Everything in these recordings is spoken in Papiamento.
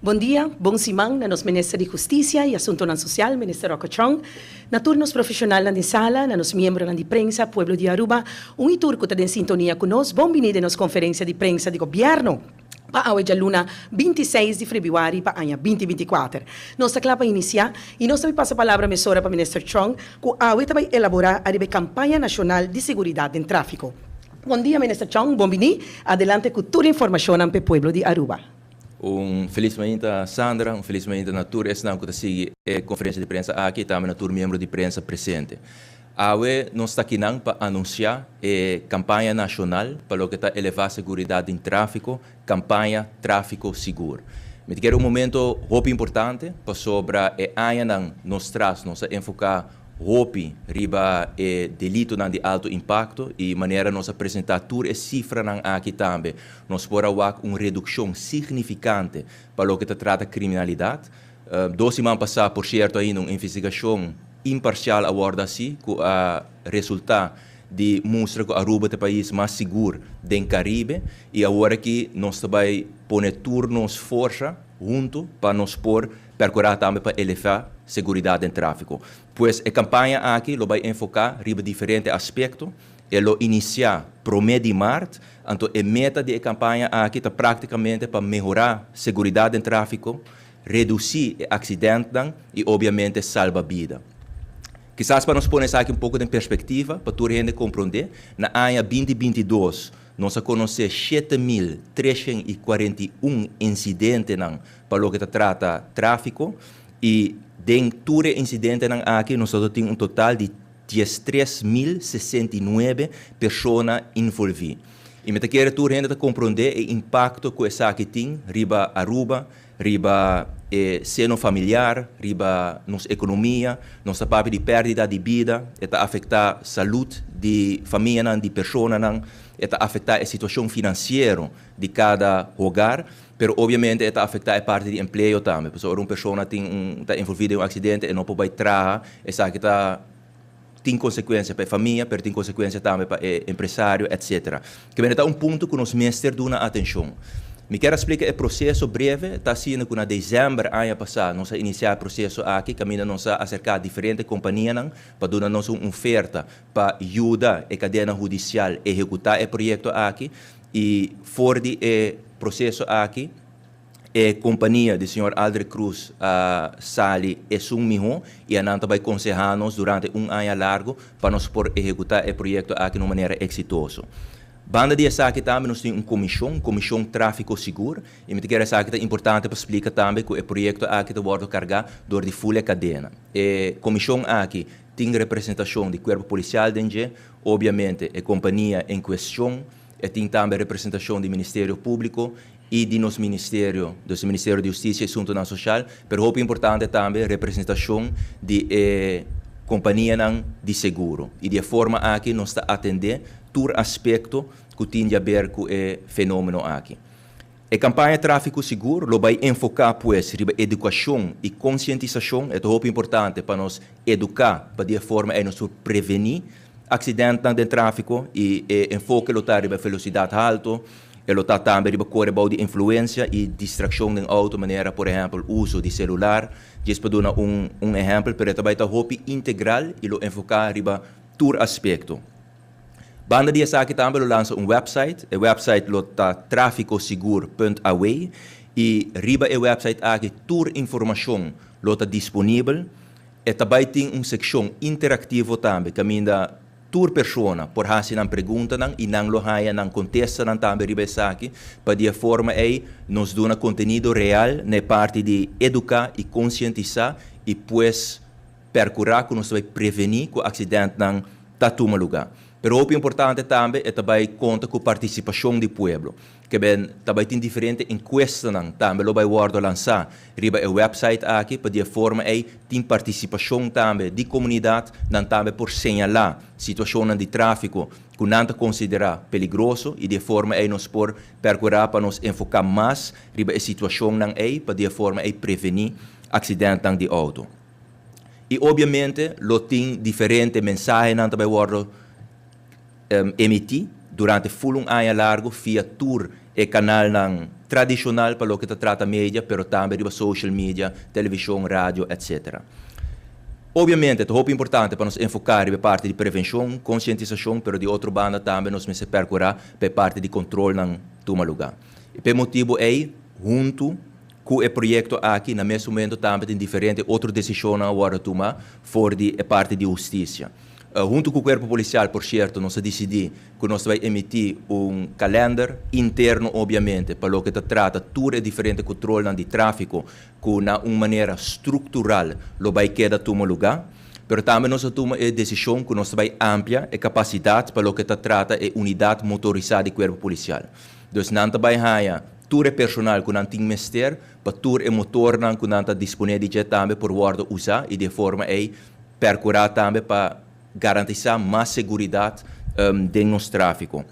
Bon dia, bon siman na nos Minister di Husticia y Asuntonan Social, Minister Rocco Tjon, na tur nos profesionalnan den sala, na nos miembronan di prensa, pueblo di Aruba, un y tur cu ta den sintonia cu nos, bon bini den nos conferencia di prensa di Gobierno pa awe djaluna 26 di februari pa aña 2024. Nos ta cla pa inicia y nos ta bay pasa palabra mesora pa Minister Tjon cu awe ta bay elabora ariba e campaña nacional di seguridad den trafico. Bon dia, Minister Tjon, bon bini, adelante cu tur informacionnan p'e pueblo di Aruba. Un felis mainta, Sandra, un felis mainta na tur esnan cu ta sigui e conferencia di prensa aki y tambe na tur miembro di prensa presente. Awe nos ta akinan pa anuncia e campaña nacional pa loke ta eleva seguridad den trafico, Campaña Trafico Sigur. Mi ta kere un momento hopi importante pasobra e añanan nos tras nos a enfoca hopi riba e delitonan di alto impacto y manera nos a presenta tur e cifranan aki tambe nos por a wak un reduccion significante pa loke ta trata criminalidad. Dos siman pasa, por cierto, ainda un investigacion imparcial a wordo haci cu a resulta di mustra cu Aruba ta e pais mas sigur den Caribe y awor aki nos ta bay pone tur nos forsa hunto pa nos por percura tambe pa eleva seguridad den trafico. Pues e campaña aki lo bay enfoca riba diferente aspecto. E lo inicia prome di maart, anto e meta di e campaña aki ta practicamente pa mehora seguridad den trafico, reduci e accidentnan y obviamente salba bida. Kisas pa nos pone esaki un poco den perspectiva, pa tur hende compronde, na aña 2022 nos a conoce 7341 incidentenan pa loke ta trata trafico y den tur e incidentenan aki nos tin un total di 13.069 persona envolvi. Y mi ta kere tur hende ta compronde e impacto cu esaki tin riba Aruba, riba seno familiar, riba nos economia. Nos ta papia di perdida di bida, ta afecta salud di famianan, di personanan, ta afecta e situacion financiero di cada hogar, pero obviamente ta afecta e parti di empleo tambe. Pasobra un persona ta envolvi den un accidente y no por bay traha, esaki ta tin consecuencia pa e famia, pero tin consecuencia tambe pa e empresario, etc. Kiermen ta un punto cu nos mester duna atencion. Mi kier splica e proceso breve. Ta asina cu na december aña pasa nos a inicia e proceso aki, caminda nos a acerca diferente companianan pa duna nos un oferta pa yuda e cadena hudicial ehecuta e proyecto aki, y for di e proceso aki e compania di señor Aldrich Cruz a sali esun miho y nan ta bay conseha nos durante un aña largo pa nos por ehecuta e proyecto aki di un manera exitoso. Banda di esaki tambe nos tin un comision, Comision Trafico Sigur, y mi kier esaki ta importante pa splica tambe cu e proyecto aki ta wordo carga door di full cadena. E comision aki tin representacion di cuerpo policial den dje, obviamente e compania en cuestion, y tin tambe representacion di Ministerio Publico y di nos ministerio, dus Ministerio di Husticia y Asuntonan Social, pero hopi importante tambe representacion di companianan di seguro. Y di forma aki nos ta atende tur aspecto cu tin di haber cu e fenomeno aki. E campaña Trafico Sigur lo bay enfoca pues riba educacion y concientisacion. Ta hopi importante pa nos educa pa di forma ey nos preveni accidente den trafico, y e enfoke lo ta riba velocidad halto, y lo ta tambe riba core bou di influencia y distraccion den auto, manera por ehempel uso di celular, djis pa duna un ehempel, pero tambe ta hopi integral y lo enfoca riba tur aspecto. Banda di esaki tambe lo lansa un website. E website lo ta traficosigur.aw y riba e website aki tur informacion lo ta disponibel. Y tambe tin un seccion interactivo tambe, caminda tur persona por haci nan preguntanan y nan lo haya nan contestanan tambe riba esaki, pa di forma ey nos duna contenido real na parti di educa y concientisa y pues percura cu nos ta bay preveni cu accidentenan ta tuma luga. Pero hopi importante tambe e tambe conta cu participacion di pueblo. Kiermen tambe tin diferente encuestanan tambe lo bay wordo lansa riba e website aki, pa di forma ey tin participacion tambe di comunidad, nan tambe por señala situacion di trafico cu nan ta considera peligroso, y di forma ey nos por percura pa nos enfoca mas riba e situacionnan ey pa di forma ey preveni accidentenan di auto. Y obviamente lo tin diferente mensahenan tambe wordo emiti durante full un aña largo via tur e e kanalnan tradishonal pa loke ta trata media, pero tambe riba social media, televishon, radio, etc. Obviamente, ta hopi importante pa nos enfoká riba e parti di prevenshon, konsientisashon, pero di otro banda tambe nos mester perkurá pa e parti di kontrolnan tuma lugá. I pa e motibu ei, huntu ku e proyekto aki, na mes momento tambe tin diferente otro desishonnan a wòrdu tumá for di e parti di hustisia. Huntu ku Kuerpo Polisial, por sierto, nos a disidí ku nos ta bai emití un kalènder, interno obviamente, pa loke ta trata tur e diferente kontrolnan di tráfiko ku na un manera struktural lo bai keda tuma lugá. Pero tambe nos a tuma e desishon ku nos ta bai amplia e kapasidat pa loke ta trata e unidat motorisá di Kuerpo Polisial. Dus nan ta bai haña tur e personal ku nan tin mester pa tur e motornan ku nan ta disponé di dje tambe por wòrdu usá i di e forma ei Percurá tambe pa garantisá mas seguridat den nos tráfiko.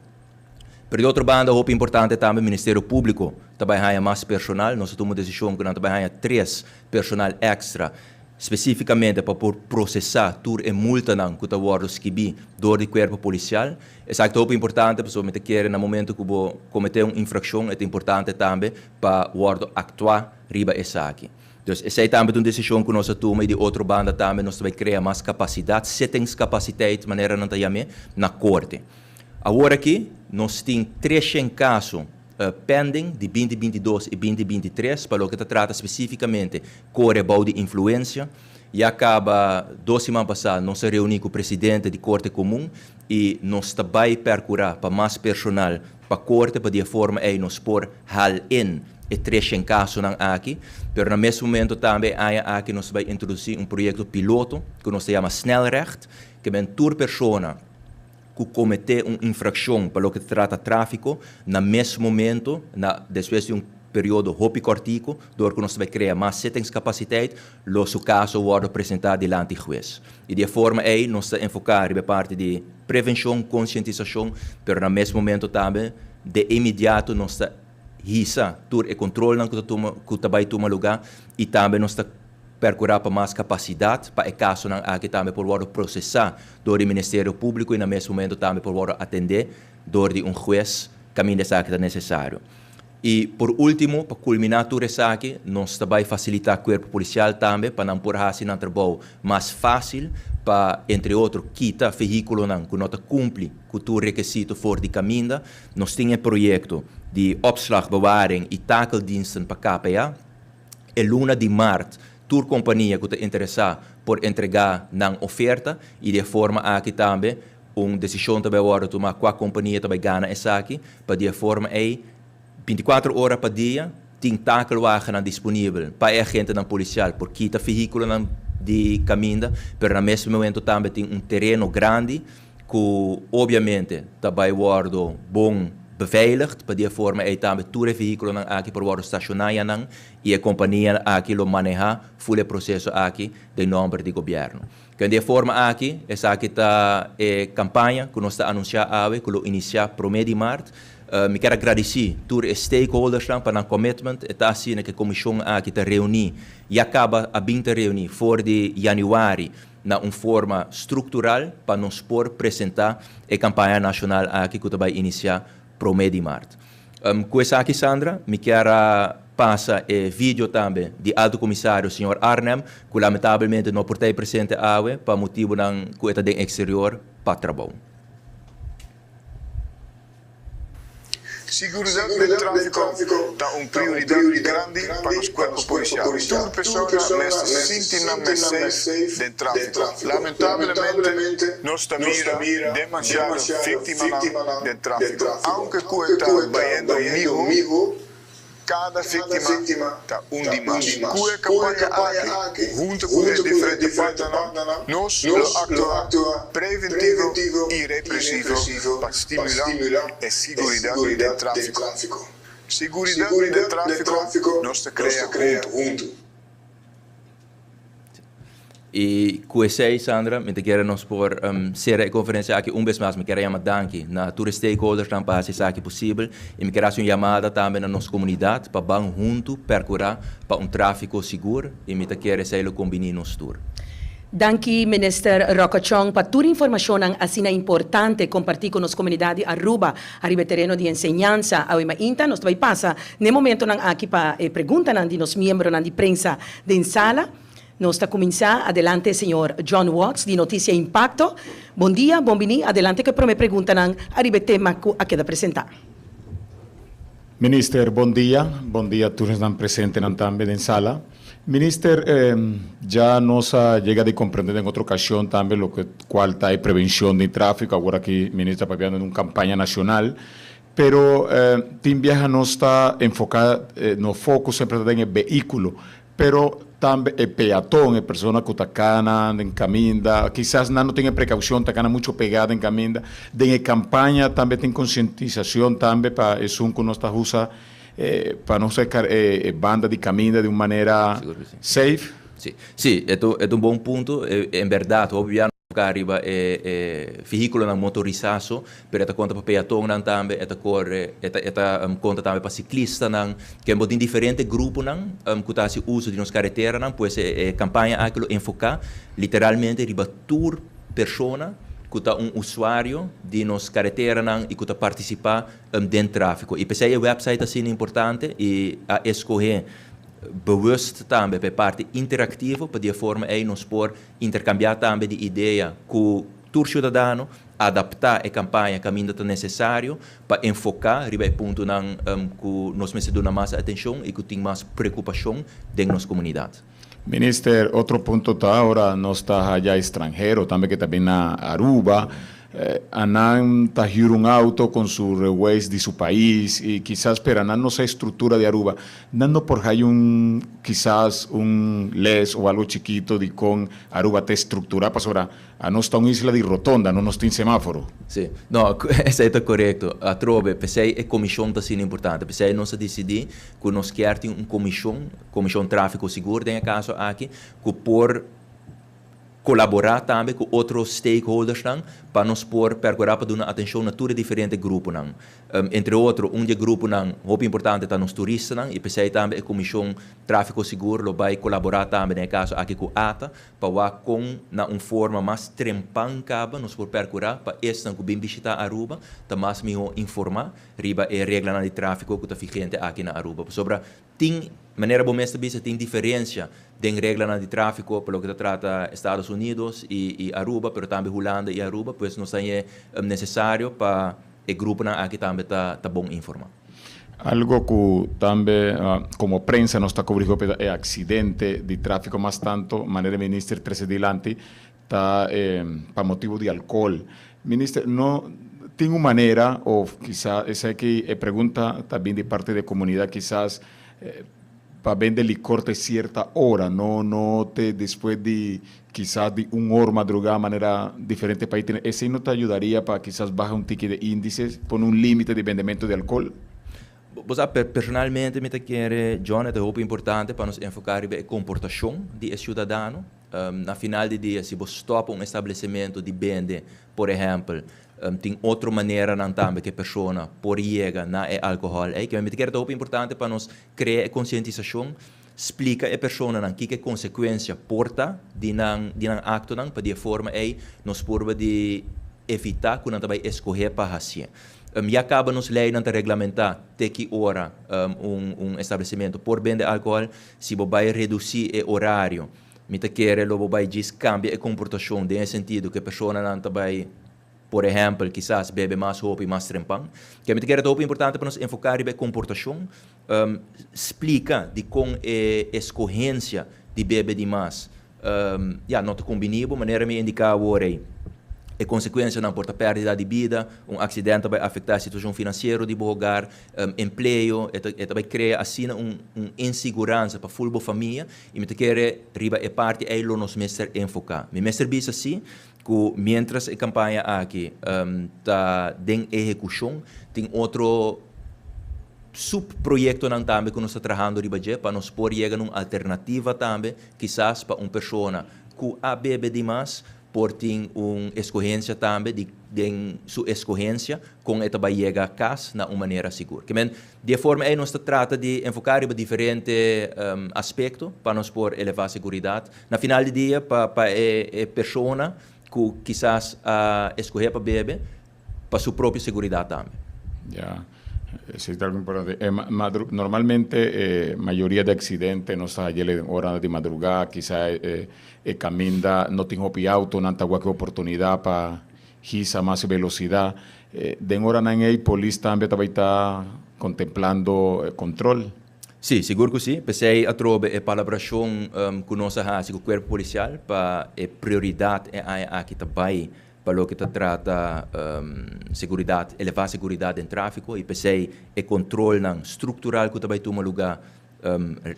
Pero di otro banda hopi importante tambe Ministerio Públiko ta bai haña mas personal. Nos a tuma desishon ku nan ta bai haña tres personal èkstra spesífikamente pa por prosesá tur e multanan ku ta wòrdu skibí dor di kuerpo polisial. Esaki ta hopi importante pasobra mi ta kere na momento ku bo kometé un infrakshon e ta importante tambe pa wòrdu aktuá riba esaki. Dus esei tambe ta un desishon ku nos a tuma i di otro banda tambe nos ta bai krea mas kapasidat, zittingscapaciteit manera nan ta yam'é, na korte. Awor aki nos tin treshen kaso pending di binti 22 i binti 23 pa loke ta trata spesífikamente kore bou di influensia. Ya kaba dos siman pasá nos a reuní ku presidente di Korte Komun i nos ta bai pèrkurá pa mas personal pa korte pa di e forma ei nos por hal in e treshen kasonan aki. Pero na mes momento tambe e aña aki nos ta bai introdusí un proyekto piloto ku nos ta yama Snelrecht, ke men tur persona ku kometé un infrakshon pa loke ta trata tráfiko, na mes momento, na despues di un periodo hopi kòrtiku, dor ku nos ta bai krea mas zittingskapasiteit, lo su kaso wòrdu presentá dilanti hues. I di e forma ei nos ta enfoká riba e parti di prevenshon, konsientisashon, pero na mes momento tambe de inmediato nos ta hisa tur e kontrolnan ku ta tuma ku ta bai tuma lugá i tambe nos ta perkurá pa mas kapasidat pa e kasonan aki tambe por wòrdu prosesá dor di Ministerio Públiko i na mes momento tambe por wòrdu atendé dor di un hues kaminda esaki ta nesesario. I por último, pa kulminá tur esaki, nos ta bai fasilitá kuerpo polisial tambe pa nan por hasi nan trabou mas fásil pa, entre otro, kita vehíkulonan ku no ta kumpli ku tur rekesito for di kaminda. Nos tin e proyekto di opslag, bewaring i takeldiensten pa KPA. E luna di mart tur kompania ku ta interesá por entregá nan oferta i di e forma aki tambe un desishon ta bai wòrdu tumá kua kompania ta bai gana esaki pa di e forma ei 24 ora pa dia tin takelwagennan disponibel pa e agentenan polisial por kita vehíkulonan di kaminda pero na mes momento tambe tin un tereno grandi ku obviamente ta bai wòrdu bon beveiligd pa di e forma ei tambe tur e vehíkulonan aki por wòrdu stashoná yanan i e kompania aki lo manehá ful e proseso aki den nòmber di gobièrnu. Ken di e forma aki, esaki ta e kampaña ku nos ta anunsiá awe ku lo inisiá promé di mart. Mi kier a gradisí tur e stakeholdersnan pa nan commitment. E ta asina ku e komishon aki ta reuní, ya kaba a bin ta reuní for di yanüari na un forma struktural pa nos por presentá e kampaña nashonal aki ku ta bai inisiá promé di mart. Ku esaki Sandra, mi kier a pasa e video tambe di Alto Komisario señor Arnhem ku lamentabelmente no por ta ei presente awe pa motibunan ku e ta den eksterior pa trabou. Siguridat den tráfiko ta un prioridat grandi pa nos kuerpo polisial. Tur persona mester sinti nan mes safe den tráfiko. Lamentablemente nos ta mira demasiado víktimanan den tráfiko. Aunke ku e ta bayendo miho, Kada víktima ta un di mas. Ku e kampaña aki, huntu ku e diferente partnernan, nos lo aktua preventivo i represivo pa stimulá e siguridat den tráfiko. Siguridat den tráfiko nos ta krea huntu. I ku esei, Sandra, mi ta kere nos por sera e konferensia aki. Un bes mas mi kier a yama danki na tur e stakeholdersnan pa hasi esaki posibel i mi kier hasi un yamada tambe na nos komunidat pa ban huntu perkurá pa un tráfiko sigur i mi ta kere esei lo kombiní nos tur. Danki Minister Rocco Tjon pa tur informacionnan asina importante comparti cu nos comunidad di Aruba ariba e tereno di enseñansa. Awe mainta nos ta bay pasa n'e momentonan aki pa e preguntanan di nos miembronan di prensa den sala. Nos ta cuminsa adelante señor John Watts di Noticia Impacto. Bon dia, bon bini, adelante cu e prome preguntanan ariba e tema cu a keda presenta. Minister, bon dia. Bon dia tur esnan presentenan tambe den sala. Minister, ya nos a yega di comprende den otro ocasion tambe loke cual ta e prevencion den trafico. Awor aki Minister ta papiando di un campaña nacional. Pero tin biaha nos ta enfoca, nos focus semper ta den e vehiculo. Pero tambe e peaton, e persona cu ta cana den caminda, kisas nan no tin e precaucion, ta cana mucho pega den caminda. Den e campaña tambe tin concientisacion tambe pa esun cu nos ta usa pa nos e e banda di caminda di un manera safe. Si, si, e ta un bon punto. En berdad hopi bia Ka riba e e vehiculonan motorisa so, pero e ta konta pa peatonnan tambe, e ta kore, e ta e ta konta tambe pa siklistanan. Ken bo tin diferente gruponan ku ta hasi uso di nos kareteranan, pues e e kampaña aki lo enfoká literalmente riba tur persona ku ta un usuario di nos kareteranan i ku ta partisipá den tráfiko. I p'esei e wèpsait ta asina importante i a eskohé bewust tambe pa e parti interaktivo, pa di e forma ei nos por Interkambiá tambe di idea ku tur siudadano, adaptá e kampaña kaminda ta nesesario pa enfoká riba e puntonan ku nos mester duna mas atenshon i ku tin mas preokupashon den nos komunidat. Minister, otro punto ta ora nos ta haya estranhero tambe ke ta bin na Aruba, Anan ta hür un auto con su reweis di su pais y kisas pero anan no sa e structura di Aruba. Nan no por hay un kisas un les o algo chikito di con Aruba ta estructura pasobra anos ta un isla di rotonda, no nos tin semaforo. Sí. No, esei ta corecto. Atrobe, p'esei e comision ta asina importante. P'esei nos a dicidi cu nos kier tin un comision, Comision Trafico Sigur den e caso aki, cu por Kolaborá tambe ku otro stakeholdersnan pa nos por perkurá pa duna atenshon na tur e diferente gruponan. Entre otro, un di e gruponan hopi importante ta nos turistanan i p'esei tambe e Komishon Tráfiko Sigur lo bai kolaborá tambe den e kaso aki ku ata pa wak kon na un forma mas trempan kaba nos por perkurá pa esnan ku bin bishitá Aruba ta mas mihó informá riba e reglanan di tráfiko ku ta vigente aki na Aruba. Pasobra Tin, manera bo mes ta bisa, tin diferencia den reglanan di trafico pa loke ta trata Estados Unidos y Aruba, pero tambe Hulanda y Aruba, pues nos ta hañ'e necesario pa e gruponan aki tambe ta ta bon informa. Algo cu tambe como prensa nos ta cubri hopi ta e accidente di trafico mas tanto, manera Minister trece dilanti, ta pa motibo di alcohol. Minister, no tin un manera of kisa esaki e pregunta ta bin di parti di e comunidad kisas pa bende licor te cierta ora, no no te despues di kisas di un or madruga manera diferente pais tene. Esey no ta ayudaria pa kisas baha un tiki de indices, pone un limite di bendemento di alcohol? Bo sa, personalmente mi ta kere, John, e ta hopi importante pa nos enfoca riba e comportacion di e ciudadano. Na final di dia, si bo stòp un establesementu di bende, por ehèmpel, tin otro maneranan tambe ku e persona por yega na e alkohòl ei. Mi ta kere ta hopi importante pa nos krea e konsientisashon, splika e personanan kiko e konsekuensia por ta di nan di nan aktonan, pa di e forma ei nos purba di evitá ku nan ta bai eskohé pa hasié. Ya kaba nos leinan ta reglamentá te ki ora un un establesementu por bende alkohòl. Si bo bai redusí e orario, mi ta kere lo bo bai djis kambia e komportashon den e sentido ku e personanan ta bai, por ehèmpel, kisas bebe mas hopi, mas trempan. Ke mi ta kere ta hopi importante pa nos enfoká riba e komportashon, splika dikon e eskohensia di bebe di mas Ya, no ta kumbiní bo, manera mi indiká awor ei. E konsekuensianan por ta pèrdida di bida, un aksident ta bai afektá e situashon finansiero di bo hogar, empleo, e ta e ta bai krea asina un un insiguransa pa ful bo famia i mi ta kere riba e parti ei lo nos mester enfoká. Mi mester bisa si ku miéntras e kampaña aki ta den ehekushon tin otro subproyektonan tambe ku nos ta trahando riba dje pa nos por yega na un alternativa tambe. Kisas pa un persona ku a bebe di mas, por tin un escogencia tambe di den su escogencia con e ta bay yega cas na un manera sigur. Ke men, di e forma ey nos ta trata di enfoca riba diferente aspecto pa nos por eleva seguridad. Na final di dia pa pa e e persona cu kisas a escoge pa bebe pa su propio seguridad tambe. Ya, esey ta algo importante. E madru normalmente e mayoria di accidente nos ta hay'el den ora di madruga, kisa e e caminda no tin hopi auto, nan ta wak e oportunidad pa hisa mas e velocidad. Den oranan ey polis tambe ta bay ta contemplando control. Sí, sigur ku sí. P'esei atrobe e palabrashon ku nos a hasi ku Kuerpo Polisial pa e prioridat e aña aki ta bai pa loke ta trata seguridat, elevá seguridat den tráfiko i p'esei e kontrolnan struktural ku ta bai tuma lugá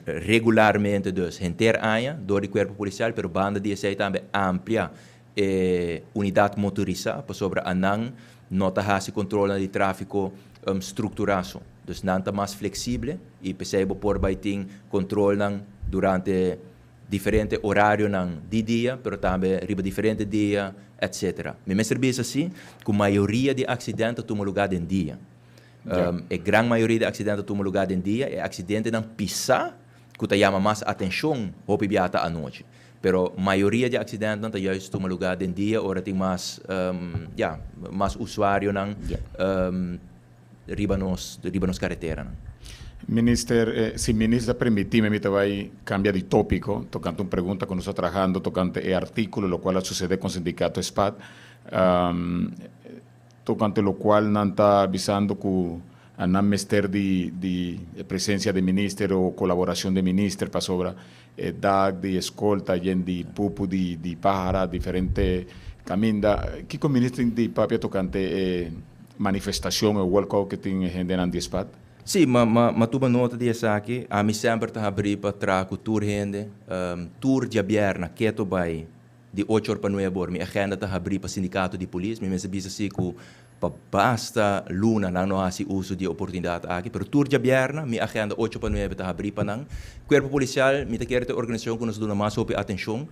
regularmente dus henter aña dor di Kuerpo Polisial, pero banda di esei tambe amplia e unidat motorisá pasobra anan no ta hasi kontrolnan di tráfiko strukturá so. Dus nan ta mas fleksible i p'esei bo por bai tin kontrolnan durante diferente orarionan di dia, pero tambe riba diferente dia, etcetera. Mi mester bisa si ku mayoria di aksident ta tuma lugá den dia. E gran mayoria di aksident ta tuma lugá den dia. E aksidentenan pisá ku ta yama mas atenshon hopi bia ta anochi. Pero mayoria di accidentenan ta juist tuma lugar den dia ora tin mas, ya, mas usuarionan riba nos, riba nos careteranan. Minister, si minister ta permiti mi, mi ta bay cambia di topico tocante un pregunta cu nos ta trahando tocante e articulo locual a sucede con sindicato SPAD. Tocante locual nan ta bisando cu nan mester di di e presencia di minister o colaboracion di minister pasobra e dak di e scol ta yen di pupu di di pahara diferente caminda. Kico minister tin di papia tocante e manifestacion e walkout cu tin e hendenan di SPAD? Sí, ma ma ma tuma nota di esaki. Ami semper ta habri pa traha cu tur hende. Tur djabièrna keto bay Di ocho or pa nuebe or mi agenda ta habrí pa sindikato di polis. Mi mester bisa si ku pa basta luna nan no hasi uso di e oportunidat aki, pero tur djabièrna mi agenda ocho pa nuebe ta habrí pa nan. Kuerpo Polisial mi ta kere ta e organisashon ku nos duna mas hopi atenshon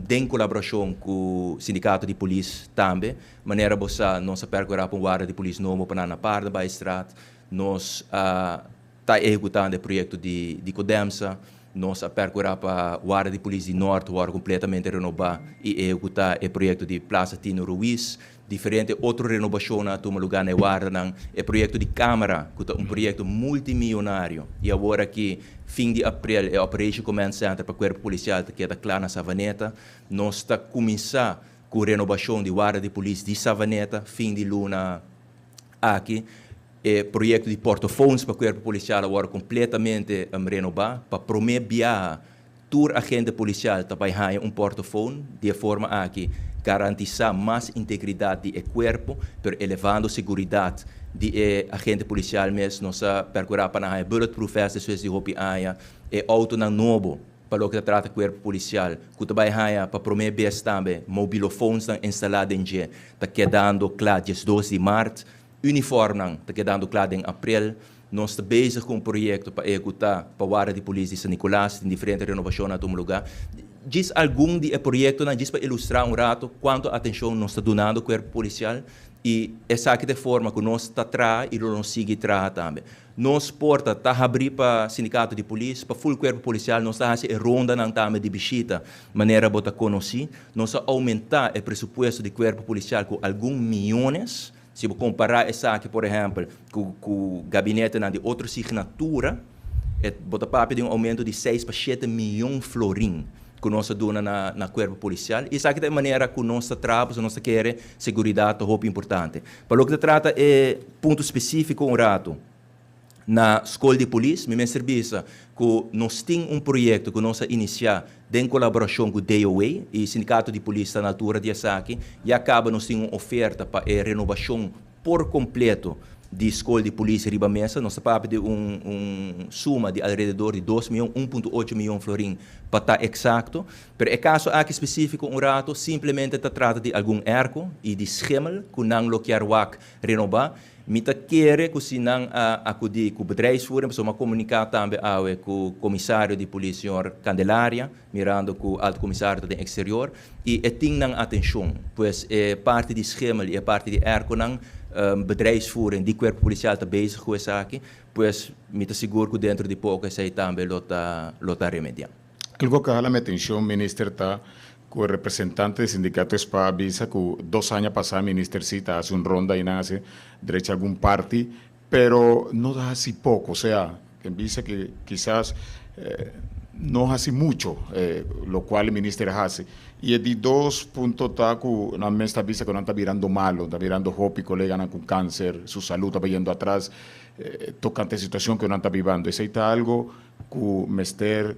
den kolaborashon ku sindikato di polis tambe. Manera bo sa nos a pèrkurá pa un warda di polis nobo pa nan na Paardenbaaistraat. Nos a ta ehekutando e proyekto di di Codemsa. Nos a perkurá pa Warda di Polis di Nort wòrdu kompletamente renobá i ehekutá e proyekto di Plaza Tino Ruiz. Diferente otro renobashonnan a tuma lugá na e wardanan. E proyekto di Kámara, ku ta un proyekto multimionario i awor aki fin di aprel e Operation Command Center pa Kuerpo Polisial ta keda kla na Savaneta. Nos ta kuminsá ku renobashon di Warda di Polis di Savaneta fin di luna aki. E proyekto di portofoons pa kuerpo polisial a wòrdu kompletamente renobá. Pa promé biaha tur agente polisial ta bai haña un portofoon. Di e forma aki garantisá mas integridat di e kuerpo, pero elevando seguridat di e agente polisial mes. Nos a perkurá pa nan haña bulletproof vest despues di hopi aña. E outonan nobo pa loke ta trata kuerpo polisial ku ta bai haña pa promé bes tambe mobilofoonsnan instalá den dje ta kedando kla 12 di mart. Uniformnan ta kedando kla den aprel. Nos ta bezig ku un proyekto pa ehekutá pa Warda di Polis di San Nicolas. Tin diferente renovashonnan a tuma lugá. Djis algun di e proyektonan, djis pa ilustrá un rato kuantu atenshon nos ta dunando kuerpo polisial i esaki ta e forma ku nos ta traha i lo nos sigui traha tambe. Nos porta ta habrí pa sindikato di polis, pa ful kuerpo polisial. Nos ta hasi e rondanan tambe di bishita manera bo ta konosí. Nos a oumentá e presupuesto di kuerpo polisial ku algun miónes. Si bo kompará esaki, por ehèmpel, ku ku gabinetenan di otro signatura, e bo ta papia di un oumento di seis pa shete mion florin ku nos a duna na na kuerpo polisial. I esaki ta e manera ku nos ta traha pasobra nos ta kere seguridat ta hopi importante. Pa loke ta trata e punto spesífiko un ratu na Skol di Polis, mi mester bisa ku nos tin un proyekto ku nos a inisiá den kolaborashon ku DOA i Sindikato di Polis ta na altura di esaki. Ya kaba nos tin un oferta pa e renobashon por kompleto. di skol di polis riba mesa. Nos ta papia di un suma di alrededor di dos mion, 1.8 mion florin pa ta eksakto. Pero e kaso aki spesífiko un ratu simplemente ta trata di algun airco i di schimmel ku nan lo kier wak renobá. Mi ta kere ku si nan a akudí ku bedrijfsvoering, pasobra mi a komuniká tambe awe ku komisario di polis señor Candelaria, mirando ku alto komisario ta den eksterior, i e tin nan atenshon. Pues e parti di schimmel i e parti di airconan, bedrijfsvoering di kuerpo polisial ta bezig ku esaki. Pues mi ta sigur ku dentro di poko esei tambe lo ta lo ta remediá. Algo ku a hala mi atenshon, Minister, ta ku e representante di sindikato spa a bisa ku dos aña pasá Minister si ta hasi un ronda i nan hasi drecha algun parti, pero no ta hasi poko. Osea, ken bisa ku kisas no hasi mucho lokual e Minister a hasi. I e di dos punto ta ku nan mes ta bisa ku nan ta birando malo, ta birando hopi koleganan ku kanser, su salú ta bayendo atras tokante e situashon ku nan ta bibando. Esei ta algo ku mester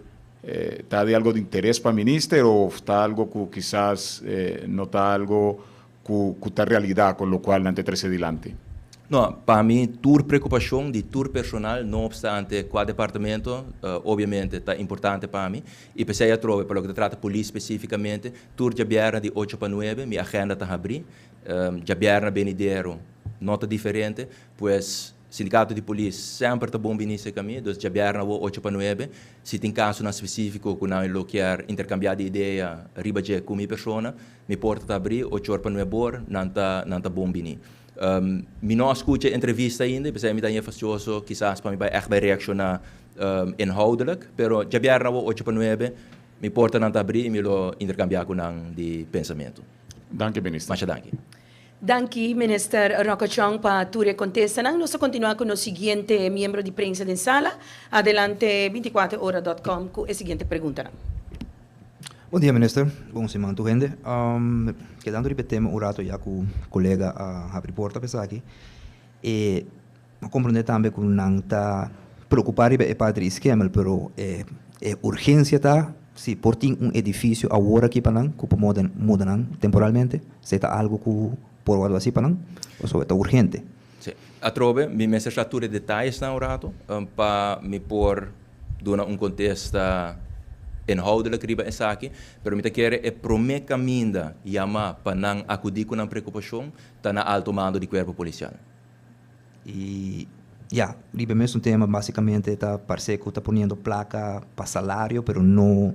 ta di algo di interes pa minister of ta algo ku kisas no ta algo ku ku ta realidat ku lokual nan ta trese dilanti? No, pa mi tur preokupashon di tur personal, no opstante kua departamento, obviamente ta importante pa mi. I p'esei atrobe pa loke ta trata polis spesifikamente, tur djabièrnè di ocho pa nuebe mi agenda ta habrí. Djabièrnè benidero no ta diferente, pues Sindikato di polis semper ta bon bini serka mi, dus djabièrnè awor ocho pa nuebe, si tin kasonan spesífiko ku nan lo kier interkambiá di idea riba dje ku mi persona, mi porta ta abrí, ocho or pa nuebe or, nan ta nan ta bon bini. Mi no a skucha e entrevista ainda, p'esei mi ta haña fastioso kisas pa mi bai ègt bai reakshoná inhoudelijk, pero djabièrnè awor ocho pa nuebe, mi portanan ta abrí i mi lo interkambiá ku nan di pensamentu. Danki, Minister. Masha danki. Danki Minister Rocco Chong pa tur e contestanan. Nos ta continua cu nos siguiente miembro di prensa den sala. Adelante 24 ora dot com cu e siguiente preguntanan. Bon dia Minister, bon siman tur hende. Kedando riba e tema un rato ya cu colega a habri porta pa esaki. E a comprende tambe cu nan ta preocupa riba e parti di Schemel, pero e e urgencia ta si por tin un edificio awor aki pa nan cu por muda nan temporalmente, esey ta algo cu por wordo haci pa nan, pasobra ta urgente. Si. Atrobe, mi mester sa tur e detayesnan un rato pa mi por duna un kontesta inhoudelijk riba esaki, pero mi ta kere e prome kaminda yama pa nan akudí ku nan preokupashon ta na alto mando di kuerpo polisial. I ya, riba e mesun tema basikamente ta parse ku ta poniendo plaka pa salario pero no,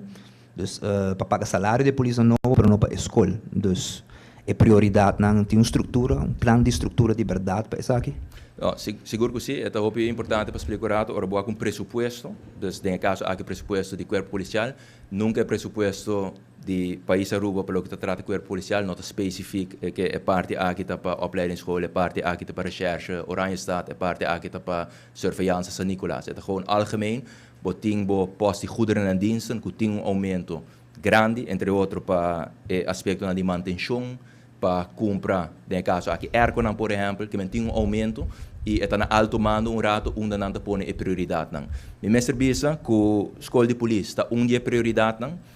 dus pa paga salario di e polisnan nobo pero no pa e skol. Dus e prioridatnan tin un struktura, un plan di struktura di bèrdat pa esaki? No, sigur ku si. E ta hopi importante pa splika un rato ora bo wak un presupuesto, dus den e kaso aki presupuesto di kuerpo polisial, nunka e presupuesto di pais Aruba pa loke ta trata kuerpo polisial no ta spesifik ke e parti aki ta pa opleidingsschool, e parti aki ta pa recherche Oranjestad, e parti aki ta pa surveillance San Nicolas. E ta gewoon algemeen, bo tin bo post di goederen en diensten ku tin un oumento grandi, entre otro pa e aspektonan di mantenshon, pa kumpra den e kaso aki airconan por ehèmpel, ke men tin un oumento i e ta na alto mando un rato unda nan ta pone e prioridatnan. Mi mester bisa ku skol di polis ta un di e prioridatnan,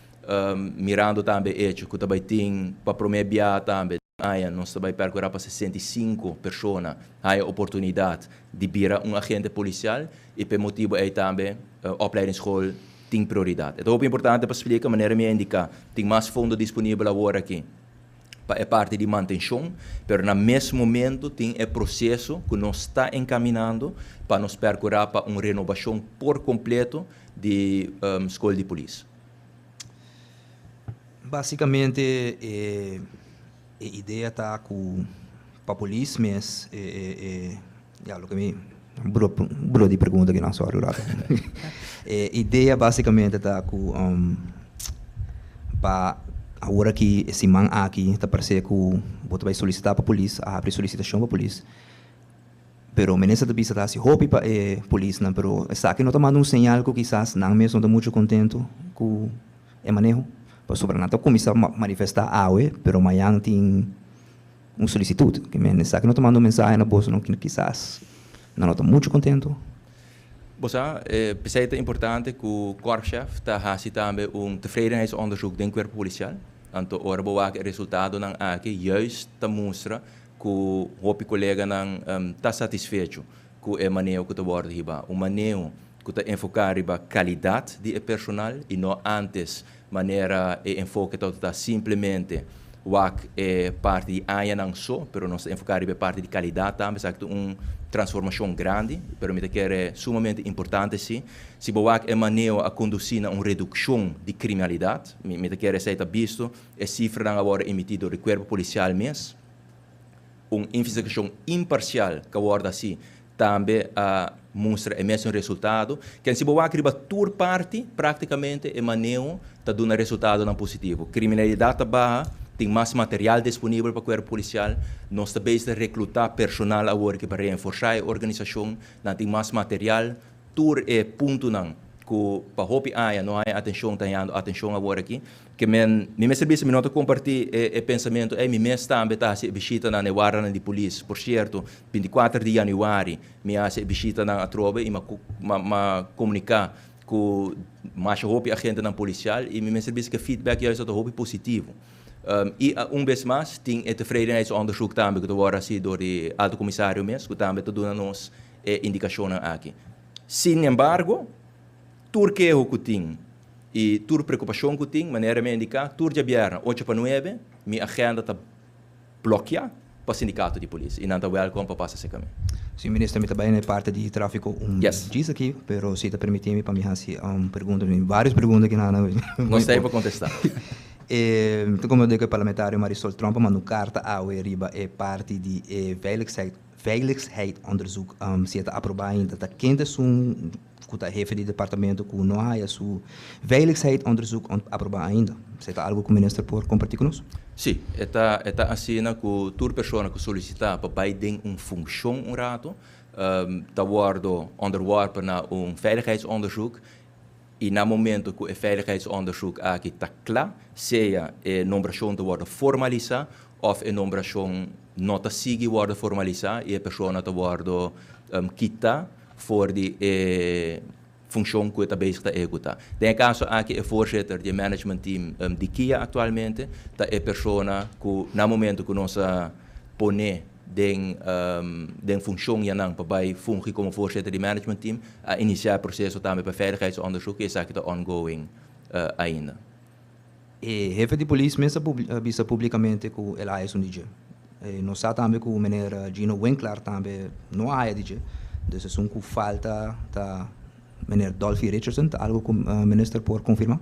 Mirando tambe e echo ku ta bai tin pa promé bia tambe den aña nos ta bai pèrkurá pa 65 persona haña oportunidat di bira un agente polisial i p'e motibu ei tambe opleidingsschool tin prioridat. E ta hopi importante pa splika manera mi a indiká tin mas fondo disponibel awor aki pa e parti di mantenshon pero na mes momento tin e proseso ku nos ta enkaminando pa nos pèrkurá pa un renobashon por kompleto di skol di polis. Básicamente e e idea ta ku pa polis mes e e e ya loke mi bro bro di pregunta kinan sorry un rato e idea básicamente ta ku pa awor aki e siman aki ta parse ku bo ta bai solisitá pa polis a habri solisitashon pa polis. Pero minister ta bisa ta hasi hopi pa e polisnan, pero esaki no ta manda un señal ku kisas nan mes no ta muchu kontentu ku e maneho? Pasobra nan ta kuminsá manifestá awe, pero mañan tin un solisitut. Ke men esaki no ta manda un mensahe na boso nan ku kisas nan no ta muchu kontentu? Bo sa, p'esei ta importante ku Korpschef ta hasi tambe un tevredenheidsonderzoek den kuerpo polisial. Anto ora bo wak e resultadonan aki, juist ta mustra. ku hopi koleganan ta satisfecho ku e maneho ku ta wòrdu hibá. Un maneho ku ta enfoká riba kalidat di e personal i no antes manera e enfoke tabata ta simplemente wak e parti di añanan so, pero nos ta enfoká riba e parti di kalidat tambe. Esaki ta un transformashon grandi, pero mi ta kere sumamente importante si. Si bo wak e maneho a kondusí na un redukshon di kriminalidat, mi ta kere esei ta bisto, e sifranan a wòrdu emití dor di kuerpo polisial mes. Un investigashon imparsial ku a wòrdu hasí tambe a mustra e mesun resultado. Ken si bo wak riba tur parti, práktikamente e maneho ta duna resultadonan positivo. Kriminalidat ta baha, tin mas material disponibel pa kuerpo polisial, nos ta bezig ta reklutá personal awor ki pa reenforsá e organisashon, nan tin mas material. Tur e puntonan ku pa hopi aña no haña atenshon ta hañando atenshon awor aki. Ke men, mi mester bisa mi no ta kompartí e pensamentu ei, mi mes tambe ta hasi e bishitanan na e wardanan di polis. Por sierto, bintikuater di yanüari mi a hasi e bishitanan atrobe i mi a komuniká ku masha hopi agentenan polisial i mi mester bisa ku e feedback juist ta hopi positivo. I un bes mas tin e tevredenheidsonderzoek tambe ku ta wòrdu hasi dor di Alto Komisario mes ku tambe ta duna nos e indikashonnan aki. Sin embargo, tur keho ku tin i tur preokupashon ku tin, manera mi a indiká, tur djabièrnè ocho pa nuebe, mi agenda ta blòkiá pa sindikato di polis i nan ta wèlkòm pa pasa serka mi. Sí, Minister, mi ta bai na e parti di tráfiko un djis aki, pero si ta permití mi pa mi hasi un pregunta, mi tin vários pregunta aki nan. Nos ta ei pa kontestá. Mi ta komprendé ku e parlamentario Marisol Tromp a manda un karta awe riba e parti di e veiligheid Veiligheidsonderzoek si e ta aprobá ainda. Ta ken ta esun ku ta hefe di departamento ku no a haya su veiligheidsonderzoek aprobá ainda? Esei ta algu ku minister por kompartí ku nos? Sí, e ta e ta asina ku tur persona ku solisitá pa bai den un funshon un ratu ta wòrdu onderworpen na un veiligheidsonderzoek i na momento ku e veiligheidsonderzoek aki ta kla, sea e nombrashon ta wòrdu formalisá òf e nombrashon no ta sigui wòrdu formalisá i e persona ta wòrdu kitá for di e funshon ku e ta bezig ta ehekutá. Den e kaso aki e voorzitter di e management team di kia aktualmente ta e persona ku na momento ku nos a pone den den funshon yanan pa bai fungi komo voorzitter di management team a inisiá e proseso tambe pa veiligheidsonderzoek i esaki ta ongoing ainda. E hefe di polis mes a bisa publicamente cu el a haya esun di dje. Nos sa tambe cu meneer Gino Winklaar tambe no a haya di dje. Dus esun cu falta ta meneer Dolfi Richardson. Ta algo cu minister por confirma?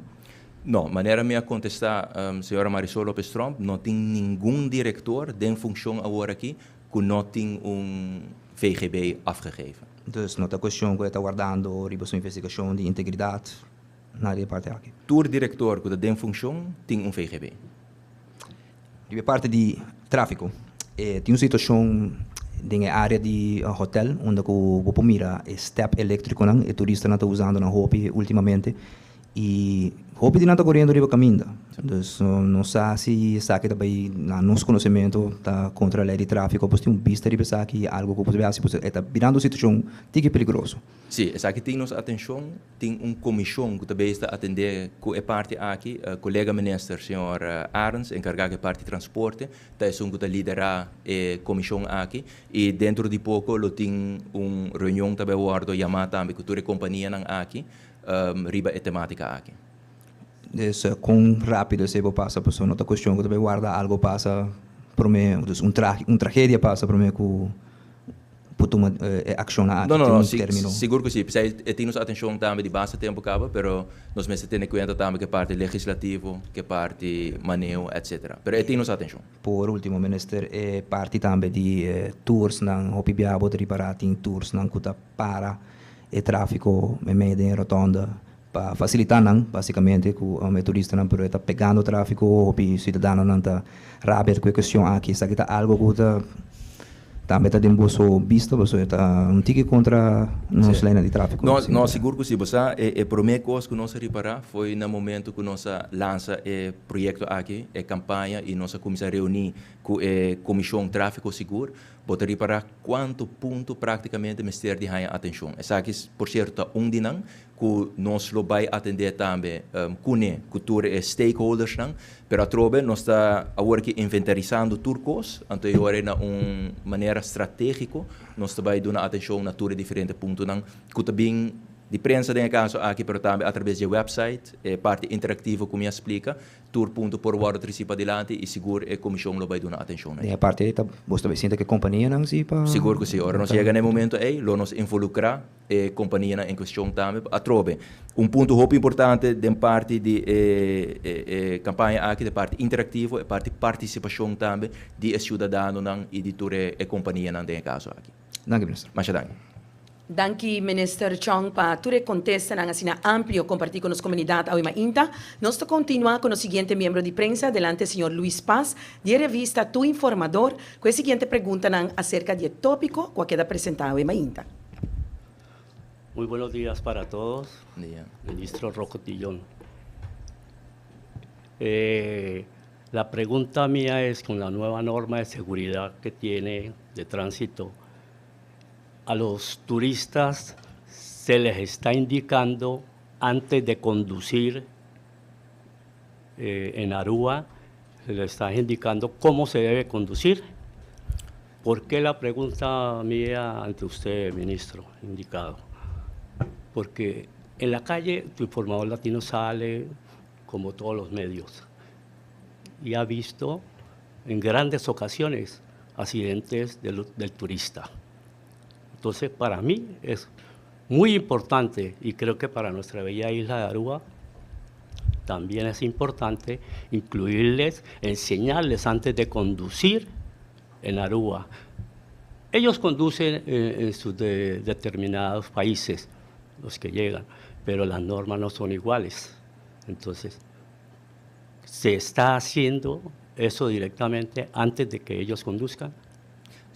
No, manera mi a contesta señora Marisol Lopez Tromp, no tin ningun director den funcion awor aki cu no tin un VGB afgegeven. Dus no ta cuestion cu e ta wardando riba su investigacion di integridad? na di e parti aki. Tur direktor ku ta den funshon tin un VGB. Riba e parti di tráfiko, e tin un situashon den e área di hotèl unda ku bo por mira e stèp eléktrikonan, e turistanan ta usando nan hopi últimamente i hopi di nan ta koriendo riba kaminda. Dus no sa si esaki ta bai na nos konosementu ta kontra lei di tráfiko, pues tin un bista riba esaki, algu ku bo por hasi, pasobra e ta birando un situashon tiki peligroso. Sí, esaki tin nos atenshon. Tin un komishon ku ta bezig ta atendé ku e parti aki. Kolega minister señor Arends, enkargá ku e parti transporte, ta esun ku ta liderá e komishon aki. I dentro di poko lo tin un reunion ta bai wòrdu yamá tambe ku tur e kompanianan aki riba e temátika aki. Dus kon rápido esei por pasa? Pasobra no ta kuestion ku ta bai warda algu pasa promé, dus un tragedia pasa promé ku. por tuma e akshonnan aki No, no, tin no, un si, término. sigur ku si. P'esei e tin nos atenshon tambe di basta tempu kaba, pero nos mester tene kuenta tambe ku e parti legislativo, ku e parti maneho, etcetera. Pero e tin nos atenshon. Por ultimo, Minister, e parti tambe di e toursnan, hopi biaha bo ta ripará tin toursnan ku ta para e tráfiko meimei den e rotònde pa fasilitá nan, básikamente, ku e turistanan, pero e ta pegando tráfiko, hopi siudadanonan ta rabia ku e kuestion aki. Esaki ta algu ku ta. Tambe ta den boso bista pasobra e ta un tiki kontra nos leinan di tráfiko. No, no, sigur ku si. Bo sa, e e promé kos ku nos a ripará foi na momento ku nos a lansa e proyekto aki, e kampaña, i nos a kuminsá reuní ku e Komishon Tráfiko Sigur, bo ta ripará kuantu punto práktikamente mester di haña atenshon. Esaki, por sierto, ta un di nan ku nos lo bai atendé tambe kuné ku tur e stakeholdersnan, pero atrobe nos ta awor aki inventarisando tur kos, anto e ora na un manera stratégiko nos ta bai duna atenshon na tur e diferente puntonan ku ta bin di prensa den e kaso aki, pero tambe atrabes di e website, e parti interaktivo ku mi a splika. Tur punto por wòrdu tresí padilanti i sigur e komishon lo bai duna atenshon na e. Den e parti ei ta bo ta bai sinta ku e kompanianan si pa. Sigur ku si. Ora nos yega na e momento ei lo nos involukrá e kompanianan en kuestion tambe. Atrobe, un punto hopi importante den parti di e e kampaña aki ta e parti interaktivo, e parti partisipashon tambe di e siudadanonan i di tur e kompanianan den e kaso aki. Danki minister. Masha danki. Danki Minister Chong pa tur e contestanan asina amplio comparti cu nos comunidad awe mainta. Nos ta continua cu nos siguiente miembro di prensa, delante señor Luis Paz di e revista Tu Informador cu e siguiente preguntanan acerca di e topico cu a keda presenta awe mainta. Muy buenos días para todos, Ministro Rocco Tillón. Eh, la pregunta mía es con la nueva norma de seguridad que tiene de tránsito, a los turistas se les está indicando antes de conducir eh, en Aruba, se les está indicando cómo se debe conducir. ¿Por qué la pregunta mía ante usted, ministro, indicado? Porque en la calle tu informador latino sale como todos los medios y ha visto en grandes ocasiones accidentes del, del turista. Entonces, para mí es muy importante y creo que para nuestra bella isla de Aruba también es importante incluirles, enseñarles antes de conducir en Aruba. Ellos conducen eh, en sus determinados países, los que llegan, pero las normas no son iguales. Entonces, se está haciendo eso directamente antes de que ellos conduzcan?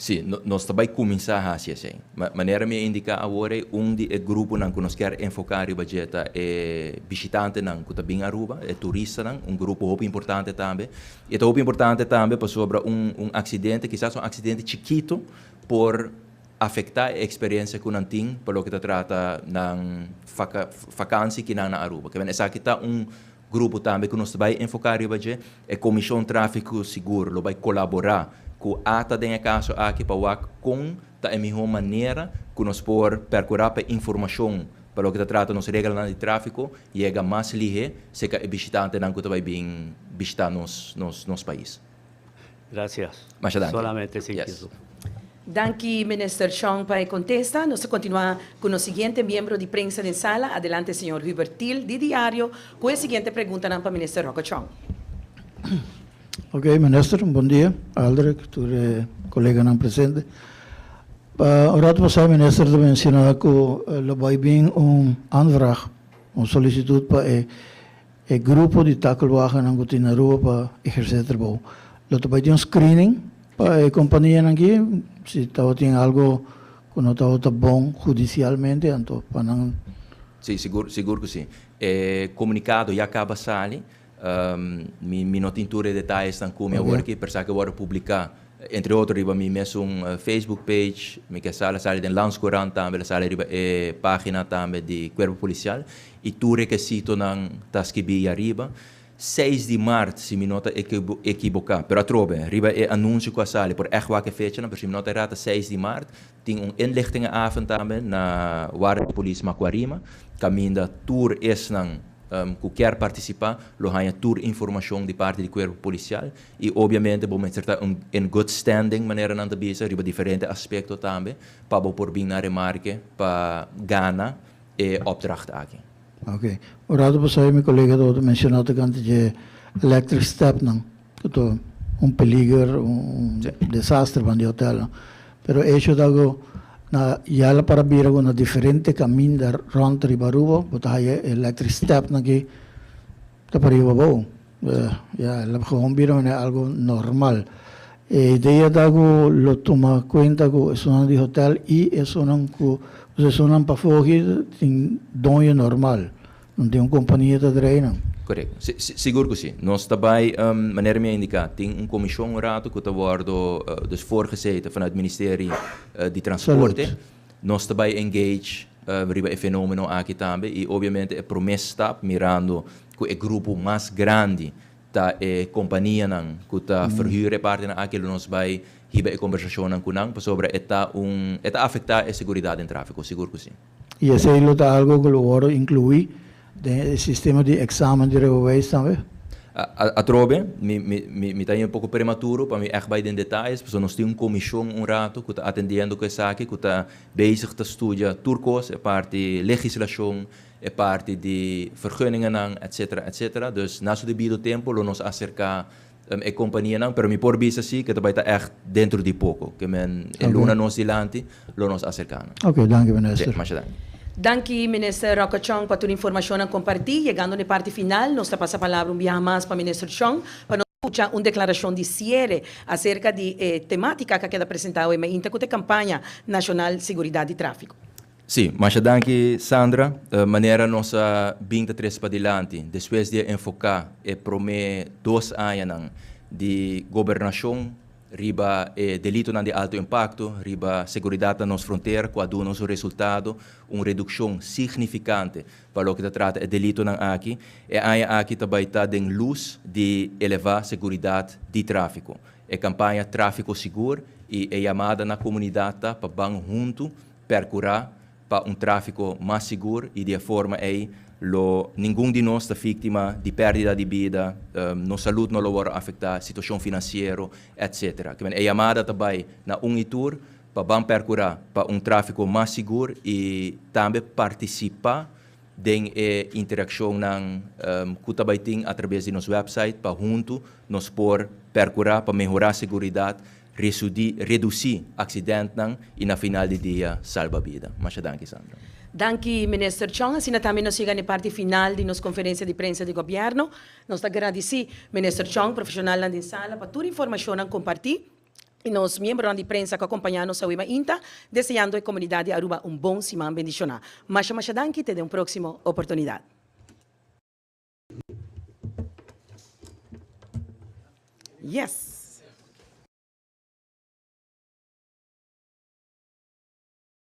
Sí, nos ta bai kuminsá hasi esei. Manera mi a indiká awor ei, un di e gruponan ku nos kier enfoká riba dje ta e bishitantenan ku ta bin Aruba, e turistanan, un grupo hopi importante tambe. I e ta hopi importante tambe pasobra un un aksidente, kisas un aksidente chikitu, por afektá e eksperensia ku nan tin pa loke ta trata nan fakansi kinan na Aruba. Ke men esaki ta un Grupo tambe ku nos ta bai enfoká riba dje, e Komishon Tráfiko Sigur lo bai kolaborá ku ata den e kaso aki pa wak kon ta e mihó manera ku nos por perkurá pa e informashon pa loke ta trata nos reglanan di tráfiko yega mas lihé serka e bishitantenan ku ta bai bin bishitá nos nos pais. Gracias. Masha danki. Solamente sin Yes. kisu. Danki Minister Chong pa e contesta. Nos ta continua cu nos siguiente miembro di prensa den sala. Adelante señor Hubert Thiel di Diario cu e siguiente preguntanan pa Minister Rocco Chong. Ok, Minister, un bon dia. Aldrich, tur e coleganan presente. Pa un rato pasá Minister ta menciona cu lo bay bin un aanvraag, un solicitud pa e E grupo di takelwagennan ku tin na Aruba pa ehersé trabou. Lo ta bai tin un screening pa e kompanianan aki, si tabatin algo ku no tabata bon hudisialmente, anto pa nan. Sí, sigur, sigur ku sí. E komunikado ya kaba sali. Mi mi no tin tur e detayesnan ku mi awor aki, pero sa ke wòrdu publiká, entre otro riba mi mesun Facebook page, mi ke sa la sali den Landscourant tambe, la sali riba e página tambe di Kuerpo Polisial. I tur rekesitonan ta skibí ariba. Seis di mart, si mi no ta ekiboká, pero atrobe, riba e anunsio ku a sali, por ègt wak e fechanan, pero si mi no ta erá ta seis di mart, tin un inlichtingenavond tambe na Warda di Polis Makuarima, kaminda tur esnan ku kier partisipá lo haña tur informashon di parti di Kuerpo Polisial i obiamente bo mester ta in good standing, manera nan ta bisa, riba diferente aspekto tambe pa bo por bin na remarke pa gana e opdracht aki. Ok. Un rato pasá mi kolega tabata menshoná tokante dje electric stepnan, ku ta un peliger, un desaster ban di hotelnan. Pero hecho ta ku na ya la para bira ku na diferente kaminda rònt riba Aruba bo ta haya electric stepnan aki ta pariba abou. Ya, el a gewoon bira manera algo normal. E idea ta ku lo tuma kuenta ku esunnan di hotel i esunnan ku esunnan pafó aki tin doño normal, no tin un kompania ta drei nan. Korekto. Si, sigur ku si. Nos ta bai, manera mi a indiká, tin un komishon un ratu ku ta wòrdu dus voorgezeten vanuit Ministerie di Transporte. Nos ta bai engage riba e fenómeno aki tambe i obviamente e promé stap mirando ku e grupo mas grandi ta e kompanianan ku ta verhuur e partinan aki lo nos bai hiba e kombersashonnan ku nan pasobra e ta un e ta afektá e seguridat den tráfiko, sigur ku si. I esei lo ta algu ku lo wòrdu inkluí den e sistema di eksamen di rijbewijs tambe? Atrobe, mi mi mi ta un poko prematuro pa mi ègt bai den detayes pasobra nos tin un komishon un ratu ku ta atendiendo ku esaki ku ta bezig ta studia tur kos, e parti legislashon, e parti di vergunningennan, etcetera, etcetera. Dus na su debido tempo lo nos acerca e companianan, pero mi por bisa si cu ta bay ta echt dentro di poco, ke men e luna nos dilanti lo nos acerca nan. Ok, danki minister. Si, masha danki. Danki Minister Rocco Chong pa tur informacionnan comparti. Yegando na e parti final, nos ta pasa palabra un biaha mas pa Minister Chong pa nos scucha un declaracion di ciere acerca di e tematica cu a keda presenta awe mainta cu ta e campaña nacional Seguridad di Trafico. Sí, masha danki Sandra. Manera nos a bin ta trese padilanti despues di a enfoká e promé dos añanan di gobernashon riba e delitonan di alto impakto, riba seguridat na nos frontera ku a duna nos un resultado, un redukshon signifikante pa loke ta trata e delitonan aki. E aña aki ta bai ta den lus di elevá seguridat di tráfiko. E kampaña Tráfiko Sigur i e yamada na komunidat ta pa ban huntu percura pa un trafico mas sigur y di e forma ey lo ningun di nos ta victima di perdida di bida, nos salud no lo worde afecta, situacion financiero, etc. Kimen e yamada ta bay na un y tur pa ban percura pa un trafico mas sigur y tambe participa den e interaccionnan cu ta bay tin atrabes di nos website pa hunto nos por percura pa mehora seguridad Resudi, redusí aksidentnan i na final di dia salba bida. Masha danki, Sandra. Danki, Minister Chong. Asina tambe nos yega na e parti final di nos konferensia di prensa di Gobièrnu. Nos ta gradisí Minister Chong, profeshonalnan den sala pa tur informashonnan kompartí i nos miembronan di prensa ku a kompañá nos awe mainta, deseando e komunidat di Aruba un bon siman bendishoná. Masha masha danki, te den un próksimo oportunidat. Yes.